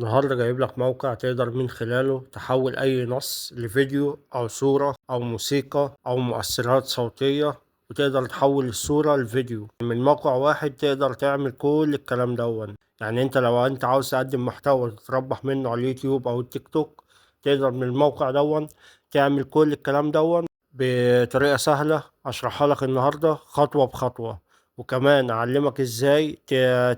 النهاردة جايب لك موقع تقدر من خلاله تحول أي نص لفيديو أو صورة أو موسيقى أو مؤثرات صوتية، وتقدر تحول الصورة لفيديو من موقع واحد. تقدر تعمل كل الكلام دون. يعني انت لو انت عاوز تقدم محتوى تتربح منه على اليوتيوب او التيك توك، تقدر من الموقع دون تعمل كل الكلام دون بطريقة سهلة. اشرحها لك النهاردة خطوة بخطوة، وكمان اعلمك ازاي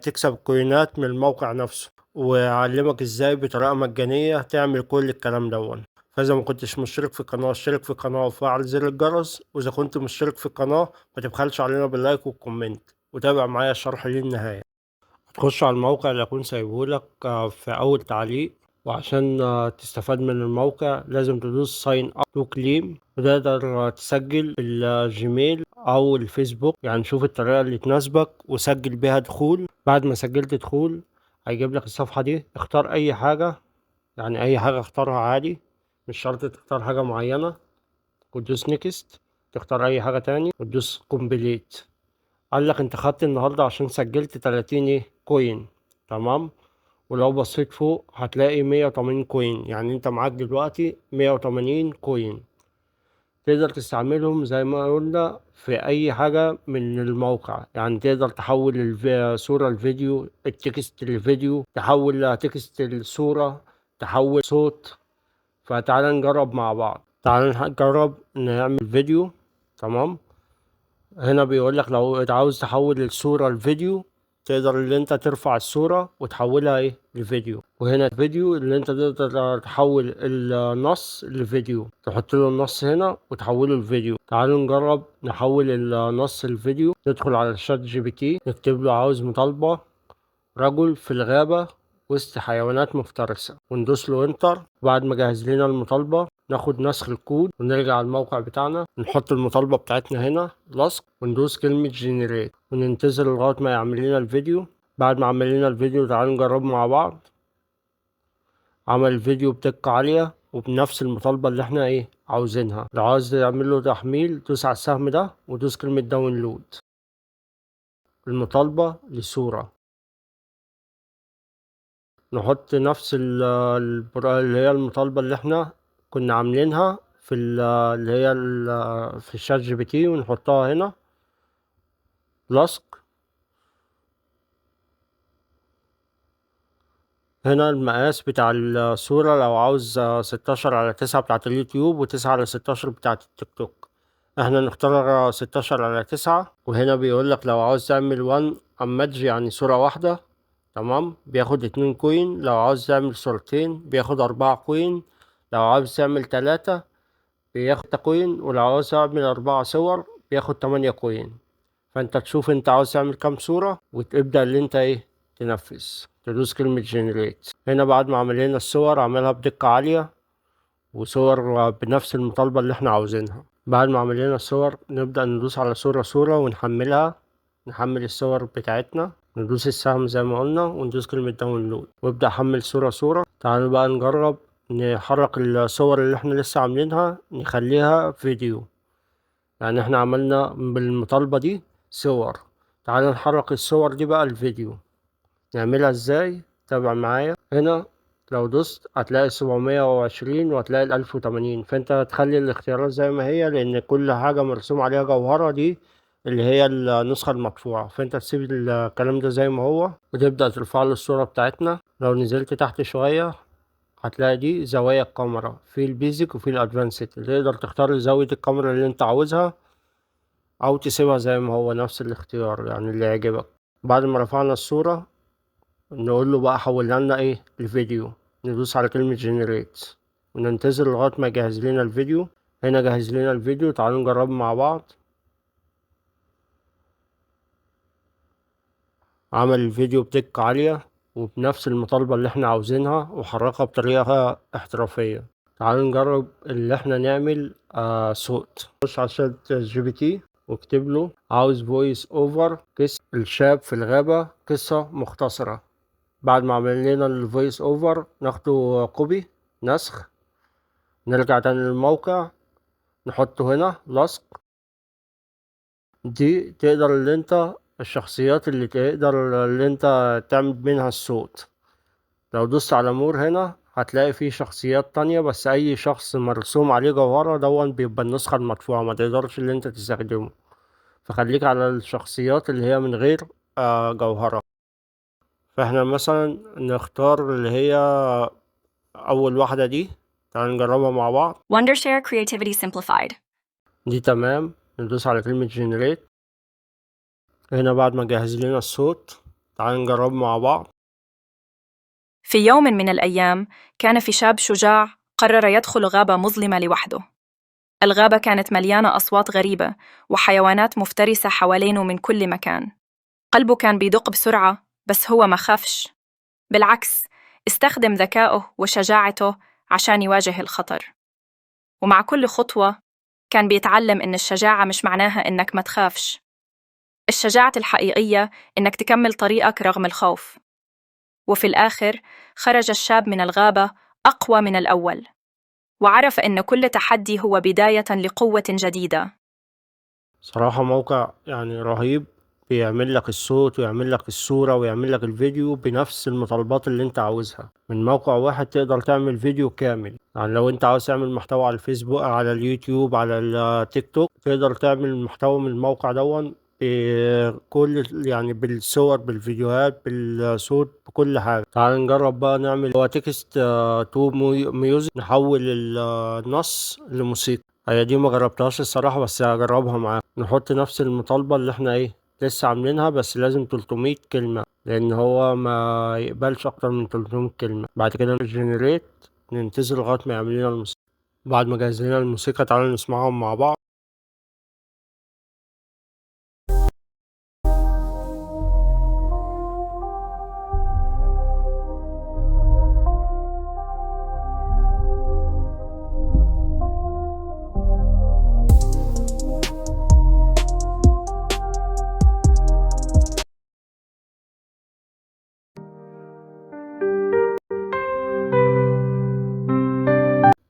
تكسب كوينات من الموقع نفسه، واعلمك ازاي بطريقة مجانية تعمل كل الكلام دون. فاذا ما كنتش مشترك في القناة اشترك في القناة وفعل زر الجرس، واذا كنت مشترك في القناة ما تبخلش علينا بال like وال comment، وتابع معايا الشرح للنهاية. هتخش على الموقع اللي هكون سايبهولك في اول تعليق، وعشان تستفاد من الموقع لازم تدوس sign up to claim، وتقدر تسجل بالجيميل او الفيسبوك. يعني شوف الطريقة اللي تناسبك وسجل بيها دخول. بعد ما سجلت دخول هيجيب لك الصفحة دي، اختار اي حاجة، يعني اي حاجة اختارها عادي، مش شرط تختار حاجة معينة، وتدوس next، تختار اي حاجة تاني وتدوس complete. قال لك انت خدت النهاردة عشان سجلت 30 coin، تمام. ولو بصيت فوق هتلاقي 180 coin، يعني انت معاك دلوقتي 180 coin تقدر تستعملهم زي ما قلنا في اي حاجة من الموقع. يعني تقدر تحول صورة لفيديو، ال text لفيديو، تحول text لصورة، تحول صوت. فتعال نجرب مع بعض، تعال نجرب نعمل فيديو، تمام. هنا بيقول لك لو انت عاوز تحول الصورة لفيديو تقدر اللي انت ترفع الصورة وتحولها ايه لفيديو، وهنا فيديو اللي انت تقدر تحول النص لفيديو، تحط له النص هنا وتحوله لفيديو. تعالوا نجرب نحول النص لفيديو. ندخل على شات جي بي تي، نكتب له عاوز مطالبة رجل في الغابة وسط حيوانات مفترسة، وندوس له enter. بعد ما جهز لنا المطالبة ناخد نسخ الكود ونرجع على الموقع بتاعنا، نحط المطالبة بتاعتنا هنا لصق، وندوس كلمة generate، وننتظر لغاية ما يعمل لنا الفيديو. بعد ما عمل لنا الفيديو تعالوا نجربه مع بعض. عمل الفيديو بدقة عالية وبنفس المطالبة اللي احنا ايه عاوزينها. لو عاوز تعمل له تحميل دوس على السهم ده ودوس كلمة download. المطالبة لصورة، نحط نفس اللي هي المطالبة اللي احنا كنا عاملينها في اللي هي في الشات جي بي تي، ونحطها هنا لصق. هنا المقاس بتاع الصورة لو عاوز 16:9 بتاعت اليوتيوب و9:16 بتاعت التيك توك، احنا نختار 16:9. وهنا بيقول لك لو عاوز تعمل 1 image يعني صورة واحدة، تمام، بياخد 2 coin. لو عاوز تعمل صورتين بياخد 4 coin. لو عاوز تعمل 3 بياخد coin، ولو عاوز تعمل 4 صور بياخد 8 coin. فانت تشوف انت عاوز تعمل كام صورة وتبدأ اللي انت ايه تنفذ. تدوس كلمة generate. هنا بعد ما عمل لنا الصور عملها بدقة عالية وصور بنفس المطالبة اللي احنا عاوزينها. بعد ما عمل لنا الصور نبدأ ندوس على صورة صورة ونحملها، نحمل الصور بتاعتنا، ندوس السهم زي ما قلنا وندوس كلمة download وابدأ حمل صورة صورة. تعالوا بقى نجرب نحرك الصور اللي احنا لسه عاملينها نخليها فيديو. يعني احنا عملنا بالمطالبة دي صور، تعالوا نحرك الصور دي بقى الفيديو. نعملها ازاي؟ تابع معايا. هنا لو دوست هتلاقي 720 وهتلاقي 1080، فانت هتخلي الاختيارات زي ما هي لان كل حاجة مرسوم عليها جوهرة دي اللي هي النسخة المدفوعة، فانت تسيب الكلام ده زي ما هو وتبدأ ترفع له الصورة بتاعتنا. لو نزلت تحت شوية هتلاقي دي زوايا الكاميرا، في ال basic وفي ال advanced، تقدر تختار زاوية الكاميرا اللي انت عاوزها او تسيبها زي ما هو نفس الاختيار يعني اللي يعجبك. بعد ما رفعنا الصورة نقول له بقى حولها لنا ايه الفيديو، ندوس على كلمة generate وننتظر لغاية ما يجهز لنا الفيديو. هنا جهز لنا الفيديو، تعالوا نجربه مع بعض. عمل الفيديو بدقة عالية وبنفس المطالبة اللي احنا عاوزينها وحركها بطريقة احترافية. تعالوا نجرب اللي احنا نعمل صوت. خش على شات جي بي تي واكتب له عاوز voice over قصة الشاب في الغابة، قصة مختصرة. بعد ما عمل لنا ال voice over ناخده copy نسخ، نرجع تاني للموقع نحطه هنا لصق. دي تقدر اللي انت الشخصيات اللي تقدر اللي انت تعمل منها الصوت. لو دوست على more هنا هتلاقي فيه شخصيات تانية، بس اي شخص مرسوم عليه جوهرة دون بيبقى النسخة المدفوعة، ما تقدرش اللي انت تستخدمه، فخليك على الشخصيات اللي هي من غير جوهرة. فاحنا مثلا نختار اللي هي اول واحدة دي، تعال نجربها مع بعض. Wondershare Creativity Simplified. دي تمام. ندوس على كلمة generate هنا بعد ما جهز لنا الصوت، تعال نجرب مع بعض. في يوم من الأيام كان في شاب شجاع قرر يدخل غابة مظلمة لوحده. الغابة كانت مليانة أصوات غريبة وحيوانات مفترسة حوالينه من كل مكان. قلبه كان بيدق بسرعة، بس هو ما خافش، بالعكس استخدم ذكائه وشجاعته عشان يواجه الخطر. ومع كل خطوة كان بيتعلم إن الشجاعة مش معناها إنك ما تخافش، الشجاعة الحقيقية إنك تكمل طريقك رغم الخوف. وفي الآخر خرج الشاب من الغابة أقوى من الأول، وعرف إن كل تحدي هو بداية لقوة جديدة. صراحة موقع رهيب، بيعمل لك الصوت ويعمل لك الصورة ويعمل لك الفيديو بنفس المطالبات اللي انت عاوزها. من موقع واحد تقدر تعمل فيديو كامل. لو انت عاوز تعمل محتوى على الفيسبوك، على اليوتيوب، على التيك توك، تقدر تعمل محتوى من الموقع دون بكل بالصور، بالفيديوهات، بالصوت، بكل حاجة. تعال نجرب بقى نعمل هو text to music، نحول النص لموسيقى. هي دي ما جربتهاش الصراحة، بس هجربها معاك. نحط نفس المطالبة اللي احنا لسه عاملينها، بس لازم 300 كلمة لأن هو ما يقبلش أكتر من 300 كلمة. بعد كده generate، ننتظر لغاية ما يعمل لنا الموسيقى. بعد ما جهز لنا الموسيقى تعالوا نسمعهم مع بعض.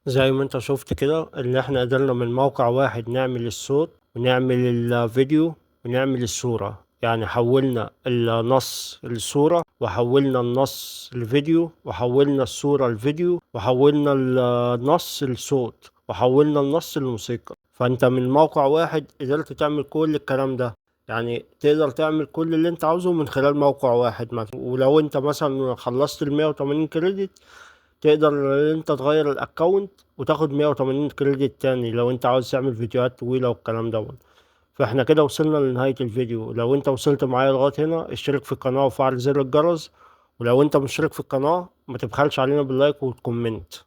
زي ما انت شفت كده اللي احنا قدرنا من موقع واحد نعمل الصوت ونعمل الفيديو ونعمل الصورة. حولنا النص لصورة، وحولنا النص لفيديو، وحولنا الصورة لفيديو، وحولنا النص لصوت، وحولنا النص لموسيقى. فانت من موقع واحد قدرت تعمل كل الكلام ده. تقدر تعمل كل اللي انت عاوزه من خلال موقع واحد مثلا. ولو انت مثلا خلصت ال 180 credit تقدر ان انت تغير ال account وتاخد 180 credit تاني لو انت عاوز تعمل فيديوهات طويلة والكلام دوت. فاحنا كده وصلنا لنهاية الفيديو. لو انت وصلت معايا لغاية هنا اشترك في القناة وفعل زر الجرس، ولو انت مشترك في القناة ما تبخلش علينا بال like وال comment.